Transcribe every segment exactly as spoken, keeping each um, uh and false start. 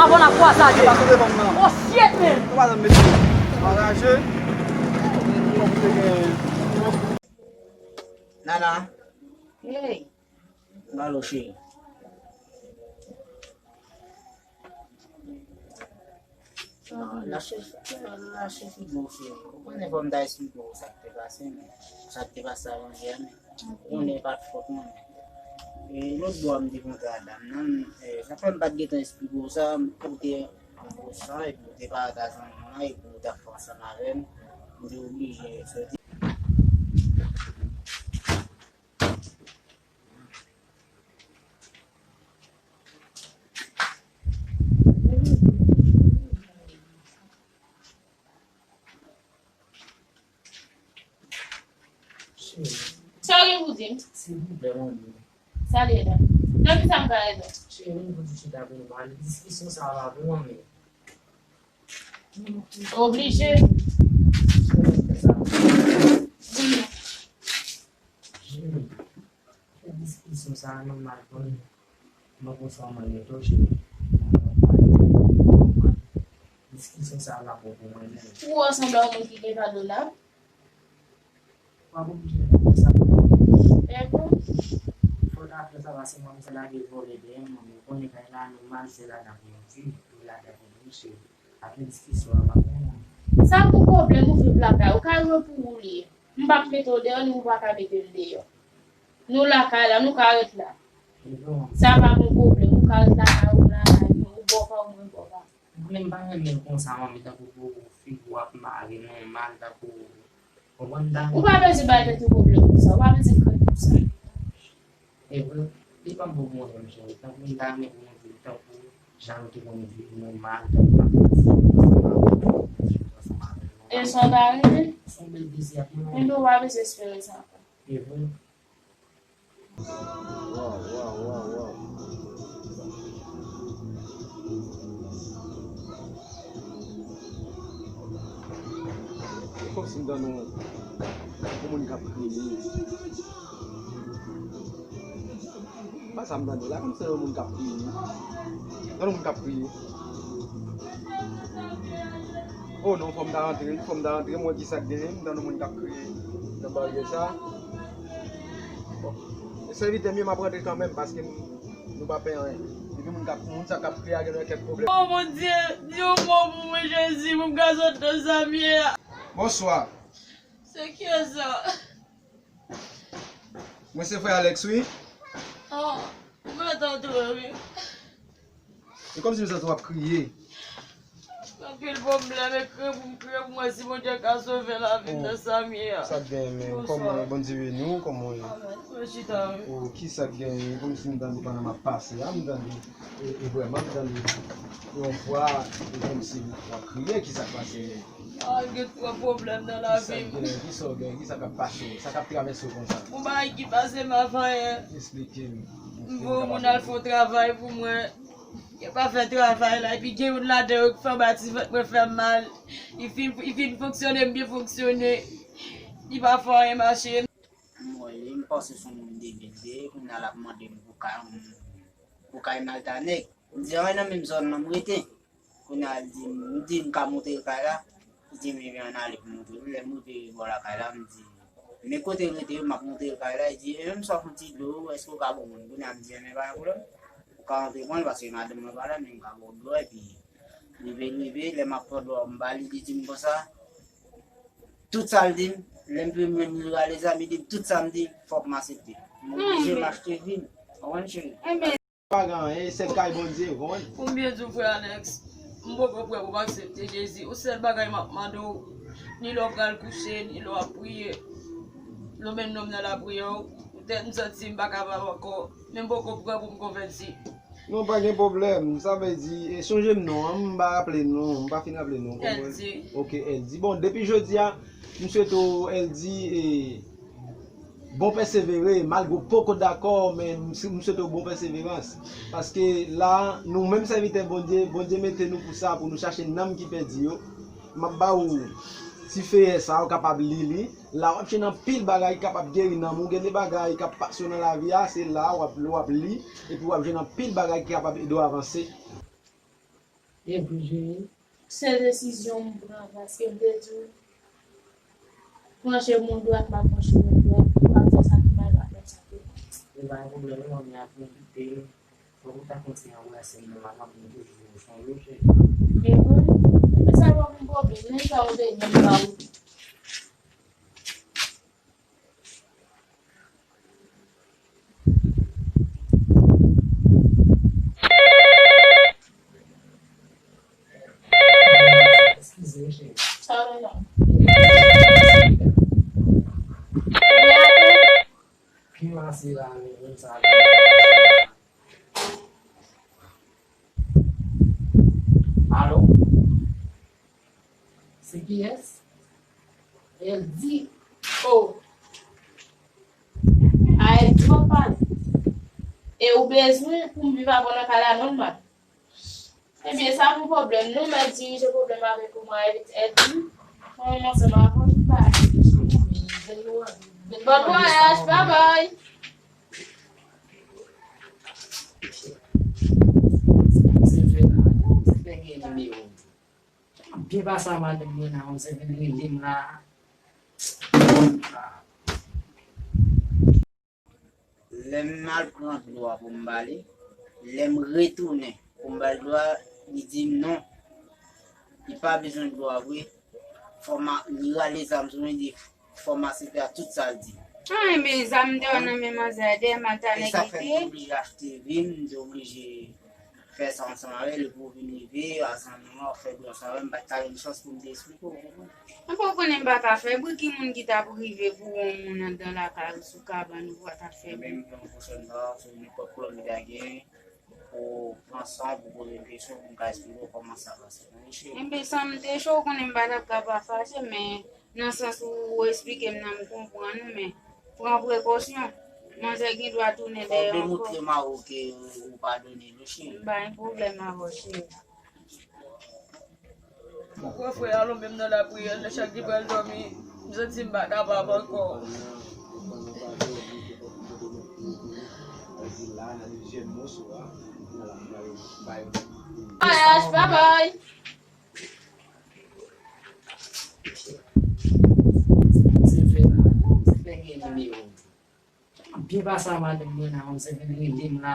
Avan n ap kwaze a de. Pase devan m nan. Oh shit, man. Nou pa janm mete anraje. Fòk te gen. Nana. Hey. Balo cheri. Ah, lache, lache figo cheri. Ou konnen fò m ta esplike w sa k te pase, men sa k te pase avan yè, men ou konnen e pa t fòt mwen, men. E lòt bò a m te kontre a dam nan, e sa fè m pa t gentan esplike w sa, ou te an gwo san, epi ou te pa ta zanmi mwen, epi ou t ap fè ansanm avè m, m te oblije soti. Sa w gen pou di m? Silvouplè, mwen di. Sa l ye la? Nan ki sa m ka ede w? Cheri, m pou di chita pou nou pale. Diskisyon sa a pa pou mwen, men. Oblije. Cheri, fè sa. Di m. Jimmy, fè diskisyon sa a nòmal pou nou. Mwen konsa mwen ye tou, cheri. Diskisyon sa a pa bon pou mwen menm. Ou wè w sanble yon moun ki gen valè la. W ap oblije fè sa pou mwen. E bon? Fò w ta fè sa paske manmzèl la gen vòlè dèyè mwen, men konnen kay la nòmal, se la n ap viv, tou la dèyè mwen, cheri. Apre diskisyon an, m ap renmen. Sa pou pwoblèm ou viv lakay ou? Kay ou yo pou ou li ye. M p ap mete w deyò, ni ou pa ka mete l deyò. Nou lakay la, nou ka ret la. Sa pa pou pwoblèm, ou ka ret lakay ou, lakay mwen, ou bò pa w, mwen bò pa m. Mwen menm m pa renmen l konsa, manmi, tankou pou fi w ap mare nòmal, tankou, konprann, dam. Ou pa bezwen bay tèt ou pwoblèm pou sa, ou pa bezwen krent pou sa. E vre, li pa bon pou mwen menm, cheri. Tankou m ta renmen pou nou viv tankou jan nou te konn viv nòmal, tankou n ap fè ti ansanm avè nou. E sa w ta renmen? Se yon bèl dezi ap mwen. Enben, ou pa bezwen espere sa ankò. E vre. Waw, waw, waw, waw. E kòmsi m tande yon moun k ap kriye. Pa sa m tande la, kòmsi yon moun k ap kriye. Tande yon moun k ap kriye. Oh non, fò m ta rantre, fò m ta rantre, m wè ki sa k genyen, m tande yon moun k ap kriye nan baryè sa. Bon. E sèvitè m ye, m ap rantre kanmenm, paske m, nou pa pè anyen. Depi moun k ap, moun sa k ap kriye a gen kèk pwoblèm. Oh, Bondye, di yon mo pou mwen, Jezi, pou m ka sot nan sa m ye a. Bonswa. Se kiyès sa? Mwen se frè Alex, wi. Oh, mwen tann ou, wi. E kòmsi m santi w ap kriye. Anpil pwoblèm, e kriye pou m kriye pou m wè si Bondye ka sove lavi m nan sa m ye a. Sa k genyen, men kòman w ye? Bondye beni w, kòman w ye? Mwen chita, wi. Oh, ki sa k genyen? Kòmsi m tande pandan m ap pase a, m tande, e, e vrèman m tande yon vwa, e kòmsi w ap kriye, ki sa k pase menm? Ah, gen twòp pwoblèm nan lavi m. Kisa k gen, kisa w gen, kisa k ap pase w, sa k ap travèse w konsa? Yon bagay ki pase m avan yè. Esplike m. M voye yon moun al fè yon travay pou mwen. Yo pa fè travay la, epi gen youn ladan yo ki fè anba ti vant mwen fè m mal. Li fin, li fin fonksyone, m byen fonksyone. Li pa fè anyen mache. M wè li, m panse se yon moun de vil de, kounye a l ap mande m pou kay, pou kay m al ta nèg. M di, anyen nan menm zòn nan m rete. Kounye a, li di m, m di m ka montre l kay la. Li di m, ebyen, ann ale pou m montre l. Lè m rive bò lakay la, m di, men kote l rete yo, m ap montre l kay la. Li di, e menm sa w fè yon ti dlo, èske w ka ban m youn? Kounye a, m di, ebyen, pa gen pwoblèm. Ou ka rantre pran l, paske madanm mwen pa la, men m ka ba w dlo, epi rive, rive, lè m ap pran dlo a, m ba li, li di m konsa, tout sa l di m, lè m pi mwen li rale zam, li di m tout sa m di, fòk m aksepte. M oblije m achte vi m. Ou konprann, cheri? Pa gen anyen, e sèl kay Bondye, ou konprann? Pou m byen di w, frè Alex, m poko prè pou m aksepte Jezi. Yon sèl bagay m ap mande w, ni lè w pral kouche, ni lè w ap priye, lonmen non m nan lapriyè w. Poutèt m santi m pa kapab ankò, men m poko prè pou m konvèti. Non, pa gen pwoblèm. Sa vle di, e, sonje m non an, m pa raple non, m pa fin raple non, konprann? Eldi. Ok, Eldi. Bon, depi jodi a, m swete w, Eldi, e, bon pèsevere, malgre w poko dakò, men m, m swete w bon pèseverans. Paske la, nou menm sèvitè Bondye, Bondye mete nou pou sa, pou nou chache nanm ki pèdi yo. M ap ba ou ti feyè sa, ou kapab li li. La w ap jwenn anpil bagay ki kapab geri nanm ou. Gen de bagay k ap pase w nan lavi a, se la w ap, w ap li, epi w ap jwenn anpil bagay ki kapab ede w avanse. E pou jere. Se desizyon m pran, paske m te di w, panche m yon dwat, m ap panche w yon dwat, m ap fè sa ki mal, m ap fè sa ki bon. E pa gen pwoblèm non, men apre m kite, fòk ou ta kontinye anbrase m, men m ap toujou sonje w, cheri. E vre? Men sa pa yon pwoblèm, men sa w te di m pa ou. Eskize, cheri. Sa w la? Ki masi la, menm sa? Alo? Se kiyès? Eldi. Oh. A Eldi w ap pale. E ou bezwen pou m viv avè w nan kay la nòmal? Ebyen, sa pou pwoblèm nou, mèt dirije pwoblèm avèk ou, mwen avèk Eldi. Mwen menm ansanm avè w, nou pa. Bon vwayaj, babay. Se fè la, se fè gen nimewo. Byen pase a madanm mwen la, yon sèl vin rele m la. Lè m al pran dlo a pou m ba li, lè m retounen pou m ba l dlo a, li di m non, li pa bezwen dlo a vre. Fò m a, li rale zam sou mwen, li di fò m aksepte a tout sa l di. Ah, enben, zam te nan men manzè a, dèyè m al ta nèg li te ye. E sa fè m te oblije achte vin, m te oblije fè sa ansanm avè l, epi w vin rive, a zanmi mwen, w ap fè bri ansanm avè m, m pa t ka jwenn chans pou m te esplike w, ou konprann? Mwen pa konnen m pa ka fè bri, ki moun ki t ap rive pou yon moun anndan lakay ou sou kabann ou pa t ap fè bri? Menm yon pwochèn fwa, sou nenpòt pwoblèm li ta gen, pou pran san, pou poze m kesyon, pou m ka esplike w kòman sa pase. Mwen cheri. Enben, san m te cho, ou konnen m pa t ap ka pa fache, men nan sans ou esplike m nan, m konprann ou, men pran prekosyon. Manzè gen dwa tounen dèyè ankò. Bon, demontre m a ou ke ou padone l, wi, cheri. M pa gen pwoblèm avè w, cheri. Mon grand frère, alon menm nan lapriyè, lè chak li pral dòmi, m santi m pa kapab ankò. Vwayaj, babay. Se fè la, se fè gen nimewo. Byen pase a madanm mwen la, yon sèl vin rele m la.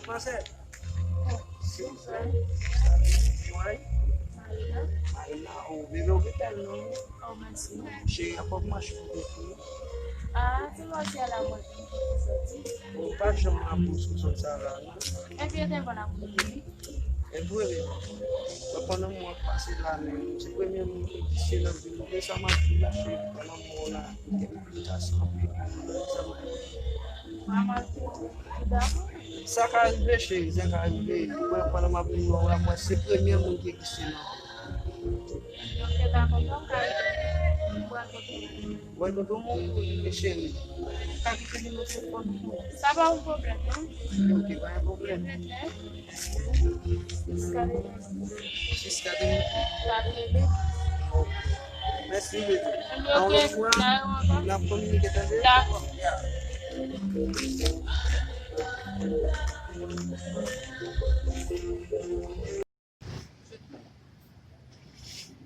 Manzè, silvouplè. Wi. Marina, o bebe, ou gen bèl non. Oh, mèsi. Cheri, a kòman mache pou kote? Ah, ti manje a la mwen vin pou soti. Ou pa janm nan pou sou sòt sa la, non? Epi, e te bon ap vini. E vre, wi. Mwen pandan mwen ap pase la, men se premye moun ki egziste nan vi m. Ou konn sa m ap viv la, cheri, pandan mwen la. Sa ka rive, cheri, sa ka rive. Mwen, pandan m ap vin wè w la, mwen se premye moun ki egziste nan vi m. Donk, se pa kontan, m ka rive. Mwen, kote w? Mwen, kote w, cheri? Ka kite nimewo telefòn ou? Sa pa yon pwoblèm, non? Ok, pa yon pwoblèm. Jiska demen. Jiska demen. Ok. Mèsi, bebe. Ok, a yon lòt fwa, n ap kominike, tande? Dakò.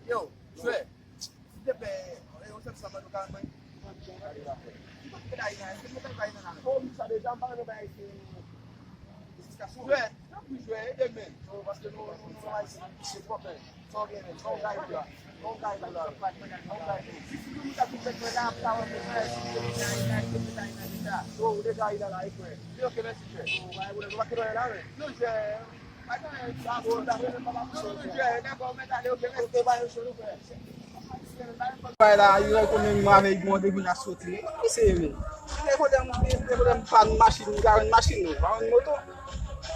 Yo, jwè, silteplè, yon sèl sa ban nou karant mwen. Ki kote medaj la? Èske nou mete medaj la? Oh, m sa deja, m pa renmen bay. Jwè, tanpri jwè, ede men. Paske nou, nou, nou ayisyen, se pwòp, men. Sa w gen, men, sa w gen la, sa w gen la, sa w gen. Si, si nou ta tou fèt mwen la, m ta wè mwen, si nou te deja ayisyen, deja ayisyen, deja. Yo, ou deja ayisyen la, e frè. Yo, ok, mèsi, jwè. Ou pa gen pwoblèm, nou pa kite la, men. Non, jwè. Bay la, yo rekonnen mwen avèk mwen depi la soti. Ki se men? Lè kote m, lè kote m pa nan machin, m ka jwenn machin, non, pa jwenn moto.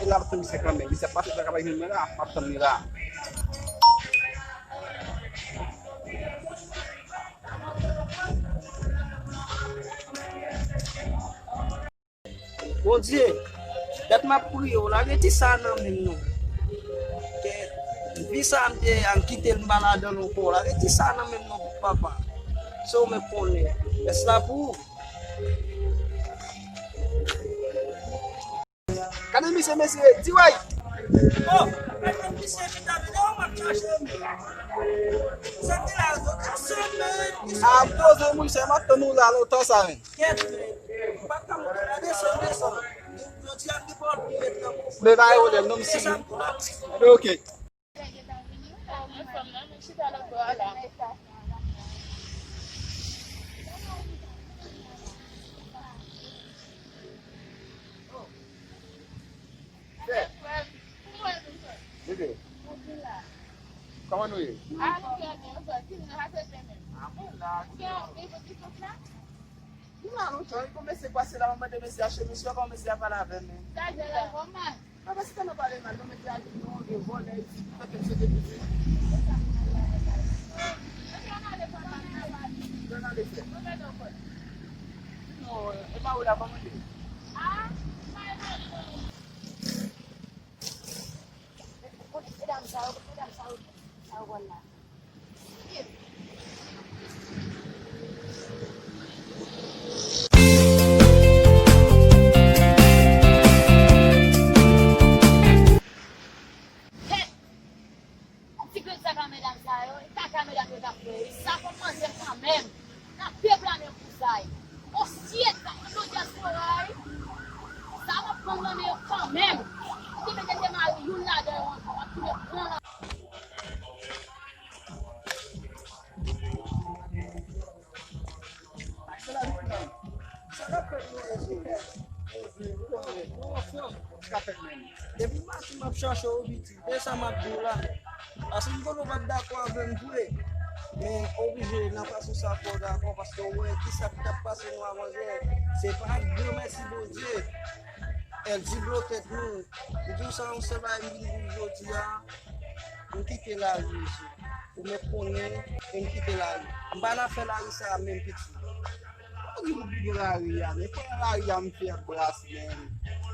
E la, m ap tann misye kanmenm. Misye ap pase, sa ka bay jwenn mwen la, m ap tann li la. Bondye, dat m ap priye w, lage ti sa nan men m non. Pi sa m te an kite l m pa ladan l ankò la. Reti sa nan menm non papa. Se ou menm konnen. Rès la pou ou. Gade misye, mesye, di way. Oh, gade misye ki ta vin, oh, m ap chache m. Sa ki la, yo ka sou men. A poze mwen, se m ap tann ou la lontan sa, men. Kèt, men. M pa ka monte la, desann, desann. Yo di a ki bò l pou met nan pou. Men ba yo lè, non, si. Ok. Kòman nou ye? Ki la lontan, li konn mesye pase la, mwen mande mesye a chemiz, kòman mesye a pale avè m, men. Sa jè la, kòman? Papa, si ta nan pale mal, non, mesye a di non, de vòlè, isi, fè ke se de piti. Mesye a nan ale fè mal, nan pale. Yo nan ale fè. Non, e pa ou la, kòman li ye? Kote medam sa yo, kote medam sa yo, sa yo pral la? Ti grenn sa ka medam sa yo, e kaka medam yo t ap fè, e sa fò manzè kanmenm. N ap deplane pou sa, e. O syèt, sa konn do dyaspora, e. Sa m ap pran nan men yo kanmenm. Ou te mete te mari youn ladan yo ankò, w ap tounen pran nan Sa k ap fèt, nou anfòm? Sa k ap fèt, menm? Depi maten m ap chache w, piti. Se sa m ap di w la. Paske m konnen w p ap dakò avè m vre. Men oblije, nan fason sa fò w dakò, paske w wè kisa ki t ap pase nou avan yè. Se pa granmèsi Bondye. Èl di blo tèt nou. M di w sa, yon sèl bagay m vin di w jodi a. M kite lari, mesye. Ou mèt konnen, e m kite lari. M pa nan afè lari sa a menm, piti. Ou di m kite lari a, men fò nan lari a m fè ak brase, men.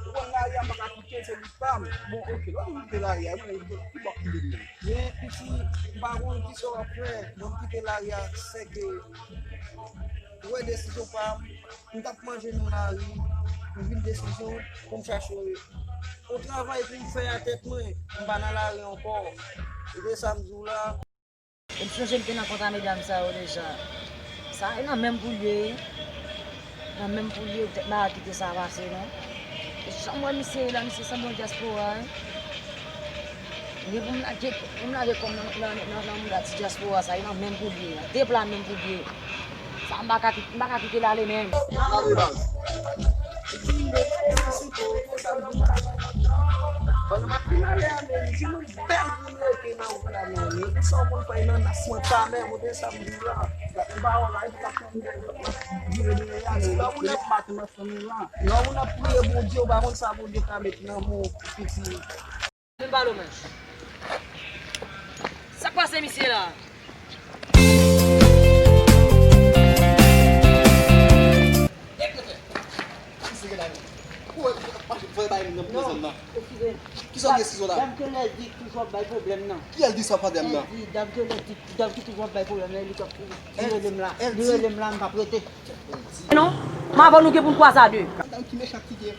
Ou konn lari a m pa ka kite l, se li pa m. Bon, oke, lè w di m kite lari a, mwen, ki bò ki vin menm? Men, piti, m pa konn kisa w ap fè, bon, m kite lari a, sèke, ou wè desizyon pa m, m t ap manje nan lari, m vin desizyon pou m chache yon travay pou m fè a tèt mwen, m pa nan lari ankò. Se te sa m di w la. E m sonje m te nan kont a medam sa yo deja. Sa e nan menm pou l ye, wi. Nan menm pou l ye, ou tèt malad kite sa pase, non. E jan m wè misye ye la, misye sanble yon dyaspora, wi. Li pou m lage, pou m lage kò m nan, nan, nan, nan, nan mouda ti dyaspora sa, e nan menm pou l ye. Deplane menm pou l ye. Sa m pa ka kit-, m pa ka kite l ale menm. Gade baz. Pandan m ap fin ale a, men, di nou bèl moun rete nan wout la, men. Epi sa w konn fè nan nas mwen pa menm, ou te sa m di w la. Gade m pa wè w la, epi sa fè m vire vire ale. Lè moun ap maten nan fanmi la. Lè moun ap priye Bondye, ou pa konn sa Bondye ka met nan men w, piti. Vin pale w menm. Sa k pase misye la? Kisa w gen sizo la? Dam ke lè di toujou ap bay pwoblèm nan. Ki èl di sa pwoblèm nan? Dam ke lè di, dam ki toujou ap bay pwoblèm nan, li t ap, li rele m la. Li rele m la, m p ap rete. Non, m avè w nou gen pou n kwaze a de. Dam ki mechan ki gen.